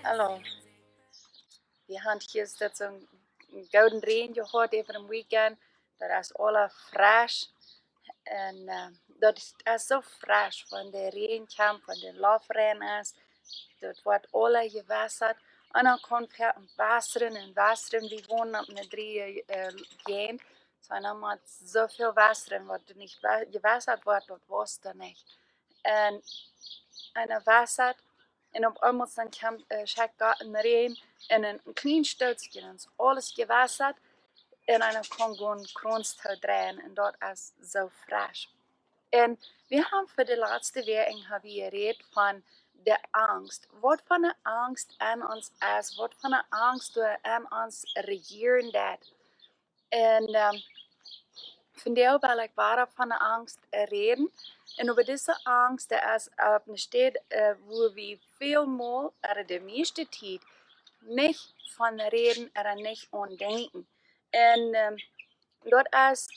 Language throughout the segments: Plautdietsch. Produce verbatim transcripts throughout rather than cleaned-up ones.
Hallo. Wie haben hier jetzt so einen guten Regen gehabt über dem Weekend. Das ist alles frisch. Und äh, das ist, ist so frisch, von der Regen kommt, von der Luft rein ist. Das wird alles gewässert. Und dann kommt hier ein Wasser und Wasser. Wir wohnen auf einer drei äh, Gegend. So, dann hat so viel Wasser, und was nicht gewässert wird, das wusste nicht. Und, und er wässert. Und auf einmal dann kommt, äh, schickt Gott einen Regen und ein, ein kleines Stückchen, und ist alles gewässert. Und einer kann gehen Kranz drehen und das ist so frisch. Und wir haben für die letzte Woche haben wir geredet von der Angst. Was für eine Angst an uns ist, was für eine Angst du an uns regieren lässt. Und ähm, von der will ich weiter von der Angst äh, reden. Und über diese Angst, da ist äh, eine Stadt, äh, wo wir viel mehr, oder die meiste Zeit, nicht von reden oder nicht an denken. Und ähm, das ist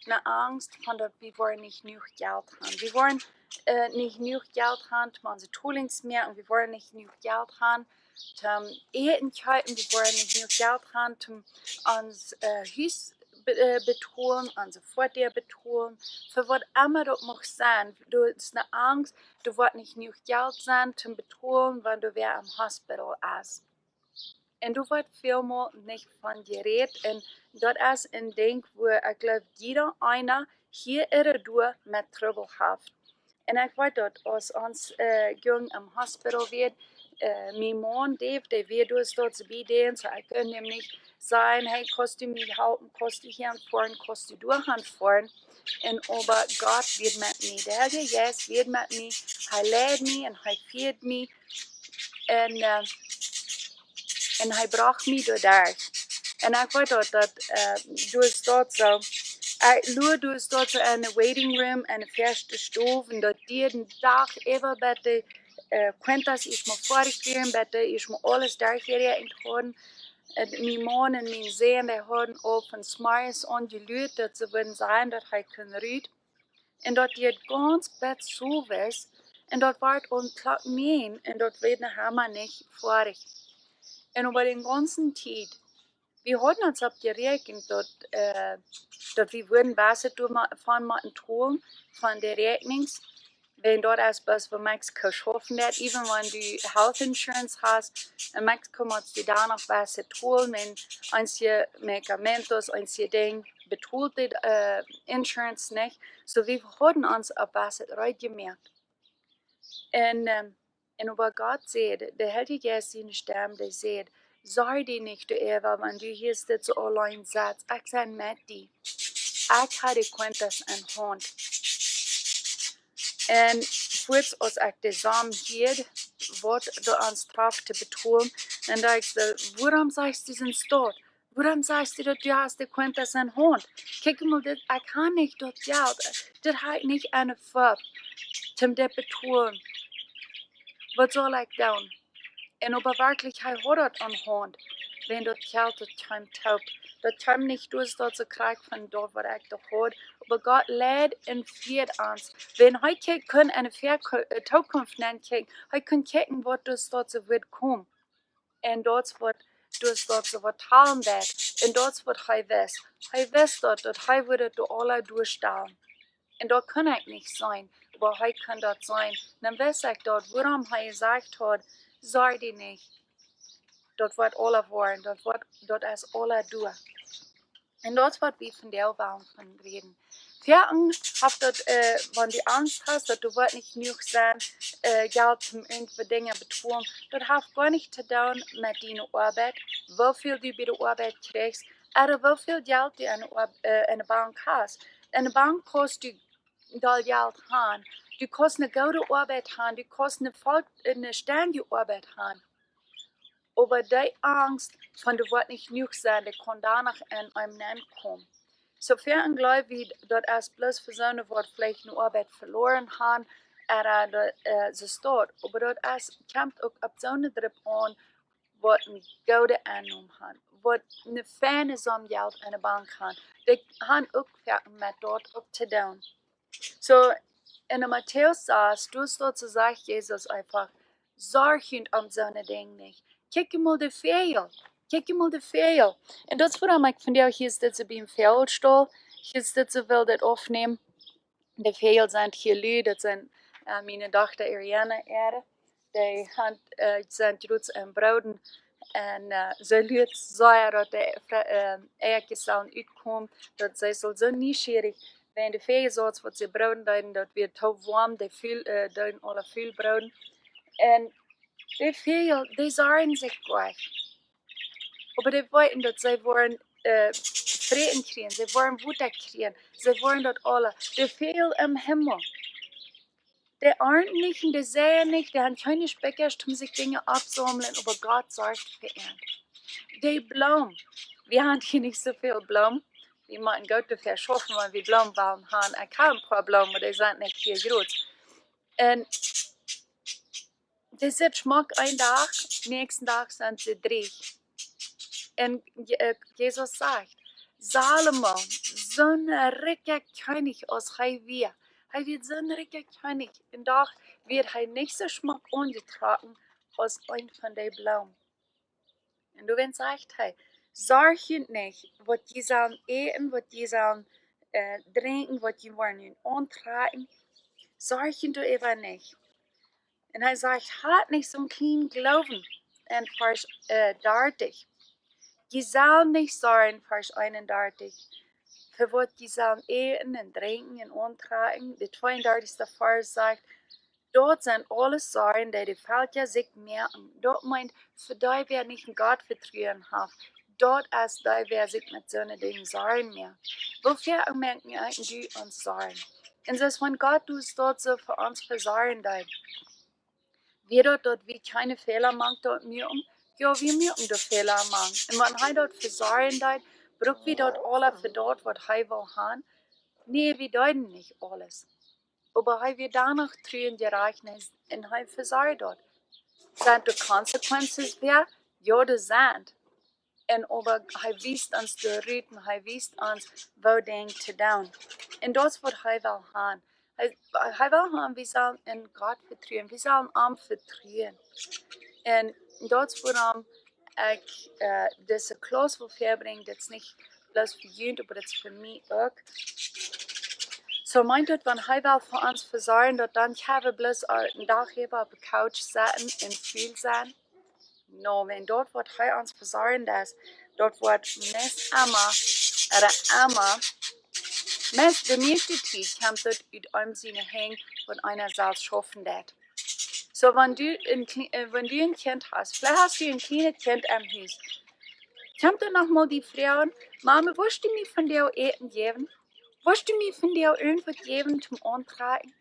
eine Angst von, dass wir woaren nicht genug Geld haben. Wir woaren äh, nicht genug Geld haben, um unsere Toolings mehr, und wir woaren nicht genug Geld haben, zum Äten kaufen, wir woaren nicht genug Geld haben, um unser äh, Haus be äh, betalen, unsere Foatieej betalen, für was immer das mag sein. Du hast eine Angst, du woascht nicht genug Geld haben zum Betalen, wenn du wäa im Hospital bist. Und du woascht vielmal nicht von geredet. Und das ist ein Ding, wo ich glaube, jeder einer hier oder da mit Trubbel hat. Und ich weiß, dass als ons äh, Jung im Hospital wia, äh, mein Mann, Dave, der wia dus dort so bei denen, so ich kunn ihm nicht sagen, hey, kannst du mich helfen, kannst du hia fahren, kannst du da fahren. Und aber Gott wia mit mir, der Heilige Geist wia mit mir, er leid mich und er führt mich. Und äh, und er bracht mich dort durch. Und ich weiß, dass, dass äh, du hast dort so, äh, du hast dort so eine Waiting Room, eine erste Stufe, und dort jeden Tag immer bei die äh, Cuentas, ich muss fertig werden, bei die ich muss alles durchgerechnet haben. Und mein Mann und mein Sohn, die haben auch von Smiles angelüht, dass sie würden sein, dass er kann rüt. Und das deed gaunz bät soo wies. Und das wort aum Klock näajen. Und das wia noch emma nich foadich. Und äwa dän gaunzen Tiet, wie hauden ons opp jeräakjent, daut, äh, daut wie wudden waut doavon motten tolen, von de Räakjnings. Wan daut es bloos, wua Mexiko schaufen deit, even wan du Health Insurance hast, en Mexiko motst du dan noch waut tolen, wan eenje Medikamentos, eenje Dinj betolt de äh, Insurance nich. So wie hauden ons opp waut reed jemoakt. Un, ähm, un oba Gott säd, de Heilje Jeist siene Stemm, dee säd: Sorj die nich doaräwa, wan du hia sitst soo auleen, sat, ekj sie met die. Ekj hab de Cuentas en Haunt. Un fuaz aus ekj de Som hieed, waut doa ons trof to betolen, dan docht ekj soo: Wuarom sajchst du soont? Wuarom sajchst du, daut du hast de Cuentas en Haunt? Kjikj mol, dit, ekj hab nich daut Jelt. Dit hab ekj nich aun de Fopp, toom dit betolen. Waut saul ekj doonen? Un oba werkjlich, hee haud daut en Haunt. Wan daut Jelt, daut kjeem toop. Daut kjeem nich derch daut see kjrieech von daut, waut ekj doa haud. Oba Gott leid un fieed ons. Wan hee kjikjen kunn aun de Ver-, äh, Tookunft nenkjikjen, hee kunn kjikjen, waut derch daut see wudd komen. Un daut es waut, daut es waut see vetalen deed. Un daut es waut hee wist. Hee wist daut, daut hee wudd daut aula derchstalen. Un daut kunn ekj nich seenen, oba hee kunn daut seenen. Dan wist ekj daut, wuarom hee jesajcht haud: Sorj die nich. Daut woat aula woaren, daut woat, daut es aula doa. Un daut es waut wie vondoag wellen von räden. Foaken haft daut, äh, wan du Angst hast, daut du woascht nich jenuach sennen, äh, Jelt toom irjentwoo Dinja betolen, daut haft goanich to doonen met diene Oabeit, woo väl du bie de Oabeit kjrichst, ooda woo väl Jelt du aun de Oab-, äh, aun de Bank hast. Aun de Bank kaust du doll Jelt han. Du kaust eene goode Oabeit han, du kaust eene voll-, eene stendje Oabeit han. Oba dee Angst von du woascht nich jenuach sennen, dee kaun doano en eenem nenkomen. Soo foaken jleew wie, daut es bloos fa soone, waut veleicht eene Oabeit veloaren han, ooda daut, äh, see stoawen. Oba daut es, kjemt uk opp soone Drip aun, waut eene goode Ennom han, waut eene feine Som Jelt aun de Bank han. Dee han uk foaken met daut uk to doonen. Soo, en de Matäus sas, doa steit, soo sajcht Jesus eefach: Sorj junt om soone Dinja nich. Kjikj mol de Väajel. Kjikj mol de Väajel. Un daut es wuarom ekj vondoag hia sit, soo biem Väajelstaul. Hia sit, soo well daut oppnämen. De Väajel sent hia lud, daut sent, äh, miene Dochta Ariana äare. Dee han, äh, sent jrots aum Brooden. Un, äh, see luat sea daut de Fre-, äh, Eia sellen utkomen, daut see sull soo nieschierich, wan de Väajel soo waut see brooden deeden, daut wia too woam, dee väl, äh, deeden aule väl brooden. Un de Väajel, dee sorjen sikj nich. Oba dee weeten daut see woaren, äh, Fräten kjrieen, see woaren Wota kjrieen, see woaren daut aule. De Väajel em Himmel, dee arnten nich un dee seien nich, dee han kjeene Spikja om sikj Dinja opptosaumlen, oba Gott sorjt fa an. De Bloom, wie han hia nich soo väl Bloom. Wie motten goot doafäa schaufen, wan wie Bloom wellen han. Ekj hab een poa Bloom, oba dee sent nich hia jrots. Un dee sitt schmock een Dach, näakjsten Dach sent see drieech. Un Je-, äh, Jesus sajcht, Salomo, soon rikja Kjennich aus hee wia. Hee wia soon rikja Kjennich. Un doch wia hee nich soo schmock aunjetrocken aus een von dee Bloom. Un doawäajen sajcht hee, sorj junt nich, waut jie sellen äten, waut jie sellen, äh, drinkjen, waut jie woaren auntrakjen. Sorj junt doaräwa nich. Un hee sajcht, hat nich soon kjlienen Gloowen. En Varsch, äh, dartich. Jie sellen nich sorjen, Varsch eenundartich, fa waut jie sellen äten un drinkjen un auntrakjen. De tweeundartichste Varsch sajcht, daut sent aules Sorjen, dee de Velkja sikj moaken. Daut meent, fa dee, wäa nich aun Gott Vetruen haft, daut es dee, wäa sikj met soone Dinja sorjen moakt. Woo väl moaken wie ons Sorjen? Un soo aus wan Gott doa steit, soo fa ons vesorjen deit. Wia daut, daut wie kjeene Fäla mank daut moaken? Jo, wie moaken doa Fäla mank. Un wan hee daut vesorjen deit, bruck wie daut aula fa daut, waut hee well han? Nä, wie deeden nich aules. Oba hee wia doano tru un jerajcht un hee vesorjd daut. Sent de consequences wea? Jo, dee sent. Un oba hee wiest ons de Ruten, hee wiest ons, woo Dinja to doonen. Un daut es waut hee well han. Hee, hee well han, wie sellen en Gott vetruen, wie sellen am vetruen. Un daut es wuarom ekj, äh, dise Klauss well väabrinjen, daut es nich bloos fa junt, oba daut es fa mie uk. Soo meent daut, wan hee well fa ons vesorjen, daut dan kjenn wie bloos, äh, een Dach äwa opp de Couch sitten un väl sennen. Nä, wan daut waut hee ons vesorjen deit, daut woat meist emma, ooda emma, meist de mieeschte Tiet kjemt daut ut eenem siene Henj, waut eena selfst schaufen deit. Soo, wan du een kjl-, äh, wan du een Kjint hast, veleicht hast du een kjlienet Kjint aum Hus, kjemt dan noch mol die froagen, Mama, wurscht du mie vondoag Äten jäwen? Wurscht du mie vondoag irjentwaut jäwen toom auntrakjen?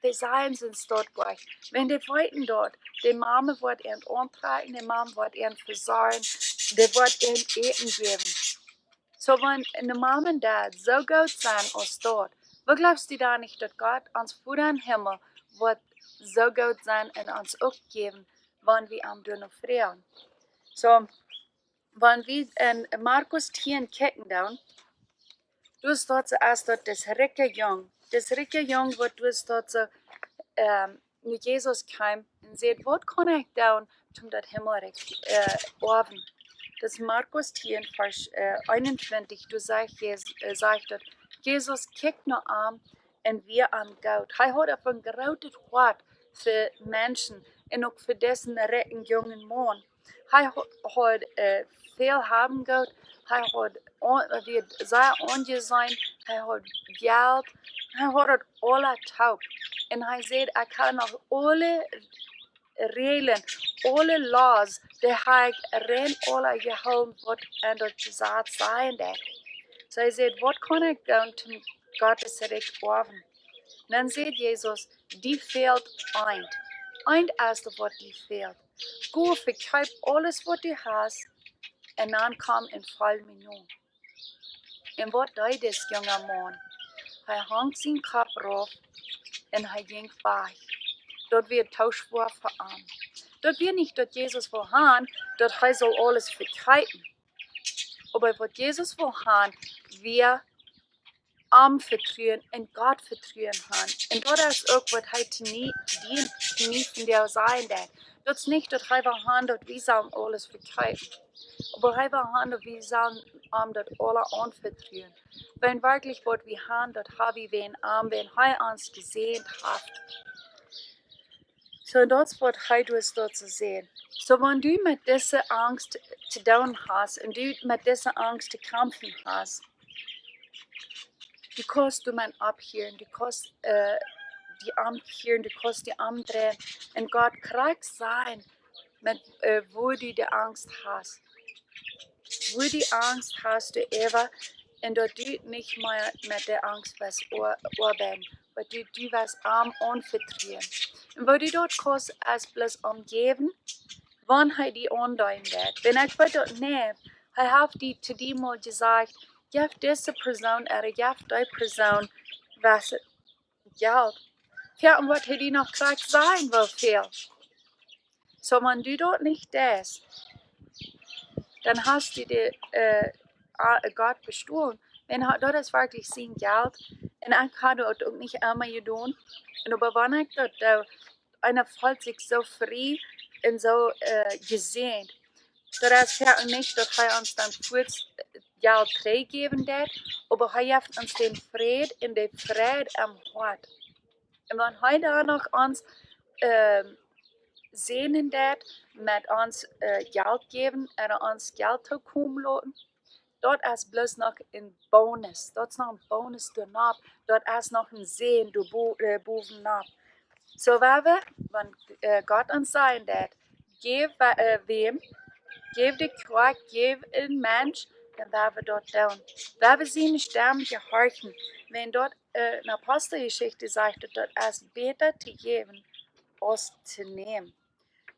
Dee sajen sikj daut goa nich. Wan dee weeten daut, de Mama woat an auntrakjen, de Mama woat an vesorjen, dee woat an Äten jäwen. Soo, wan de Mama daut soo goot sent aus daut, woo jleefst du dan nich, daut Gott, ons Voda em Himmel, woat soo goot sennen un ons uk jäwen, wan wie am doano froagen? Soo, wan wie en Markus tieen kjikjen dan, doa steit soo aus daut dis rikja Jung, dis rikja Jung, waut doa steit soo, ähm, no Jesus kjeem un säd, waut kaun ekj doonen, om daut Himmelrikj, äh, oawen? Daut es Markus tieen, Varsch, äh, eenuntwintich, doa sajcht Jes-, äh, sajcht daut, Jesus kjikjt no am un wia am goot. Hee haud een grootet Hoat fa Menschen un uk fa disen rikjen jungen Maun. Hee ha-, haud, äh, väl haben jehaut. Hee haud aun-, äh, wia sea aunjeseenen. Hee haud Jelt. Hee haud daut aula toop. Un hee säd, ekj hab noch aule Räajlen, aule Laws, dee hab ekj rein aula jehoolen, waut en daut Jesaz sajen deed. Soo hee säd, waut kaun ekj doonen, om Gott sien Rikj oawen? Dan säd Jesus, die fält eent. Eent es daut, waut die fält. Go, vekjeep aules, waut du hast, un dan komm un folj mie no. Un waut deed dis junga Maun? Hee hunk sien Kopp rauf un hee jinkj wajch. Daut wia too schwoa fa am. Daut wia nich, daut Jesus wull han, daut hee sull aules vekjeepen. Oba waut Jesus wull han, wia am vetruen un Gott vetruen han. Un daut es uk, waut hee to mie, to die, to mie vondoag sajen deed. Daut es nich daut hee well han daut wie sellen aules vekjeepen, oba hee well han daut wie sellen am daut aula aunvetruen. Wan werkjlich waut wie han, daut ha wie wäajen am, wan hee ons jesäajent haft. Soo, daut es waut hee doa es daut to sajen. Soo, wan du met dise Angst to doonen hast un du met dise Angst to kjamfen hast, du kaust doa met opphieren, du kaust, äh, die omkjieren, du kaust die omdreien un Gott krakjt sajen, met, äh, woo du de Angst hast. Woo du Angst hast, du Eva, un daut du nich mea met de Angst woascht oa-, oabeiden, waut du, du woascht am aunvetruen. Un woo du daut kaust es bloos omjäwen, wan hee die aundeenen deit. Wan ekj weet daut nich, hee haft die to die mol jesajcht, jeff dise Persoon, ooda jeff dee Persoon, waut Jelt. Jo, un waut hee die noch krakjt sajen well, väl. Soo, wan du daut nich deist, dan hast du de, äh, a-, Gott bestolen. Un ha-, daut es werkjlich sien Jelt. Un ekj ha daut uk nich emma jedonen. Un oba wan ekj daut doo, eena feelt sikj soo frie un soo, äh, jesäajent. Daut es jo nich daut hee ons dan fuaz, äh, Jelt trigjjäwen deit, oba hee jeft ons dän Fräd un de Freid aum Hoat. Un wan hee dan noch ons, ähm, säajnen deit met ons, äh, Jelt jäwen un ons Jelt tokomen loten, daut es bloos noch een Bonus. Daut es noch een Bonus doanopp. Daut es noch een Säajen doa bo-, äh, bowen opp. Soo, wan wie, wan, äh, Gott ons sajen deit, jeff, äh, wäm, jeff de Kjoakj, jeff een Mensch, dan woa wie daut doonen. Woa wie siene Stemm jehorchen. Wan daut, äh, en Aposteljeschicht sajcht, daut daut es bäta to jäwen aus to nämen.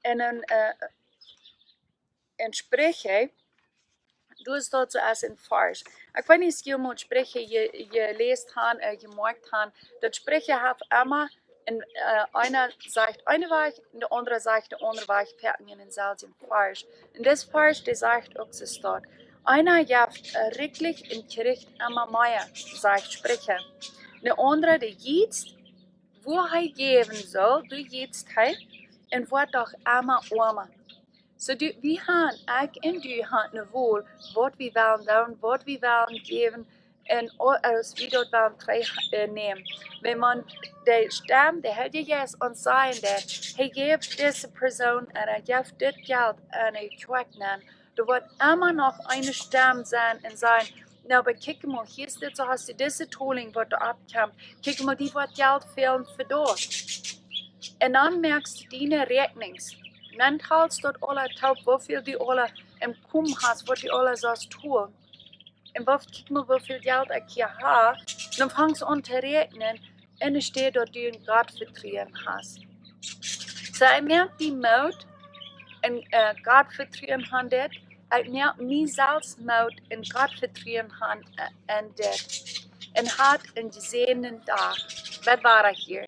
Un en, äh, en Spricha, doa es daut soo aus een Varsch. Ekj weet nich, aus jie mol Spricha je-, jeläst han, äh, jemoakt han, daut Spricha haft emma een, äh, eena sajcht eene Wajch, de aundra sajcht de aundre Wajch, foaken en dänselwjen Varsch. Un dis Varsch, dee sajcht uk soo, daut eena jeft, äh, rikjlich un kjricht emma mea, sajcht Spricha. De aundra, dee jietzt, woo hee jäwen saul, doa jietzt hee, un woat doch emma oama. Soo du, wie han, ekj un du han ne Wol, waut wie wellen doonen, waut wie wellen jäwen, un au-, aus wie daut wellen trigj, äh, nämen. Wan, wan de Stemm, de Heilje Jeist ons sajen deit, hee, jeff dise Persoon un hee jeft dit Jelt aun de Kjoakj nenn, doa woat emma noch eene Stemm sennen un sajen: "Nu, oba kjikj mol, hia es dit soo, hast du dise Tolinj waut doa oppkjemt. Kjikj mol, die woat Jelt fälen fa daut." Un dan moakst du diene Räakjnings. Dan talst daut aula toop, woo väl du aula em Komen hast, waut du aula sust tolen. Un waut, kjikj mol, woo väl Jelt ekj hia ha. Dan fangst du aun to räakjnen, enne Städ daut du en Gott Vetruen hast. Soo, ekj moak die Moot un, äh, Gott Vetruen han dit. Ekj moak mie selfst Moot un Gott Vetruen han, äh, en dit. Un hab een jesäajenden Dach. Waut woa ekj hia?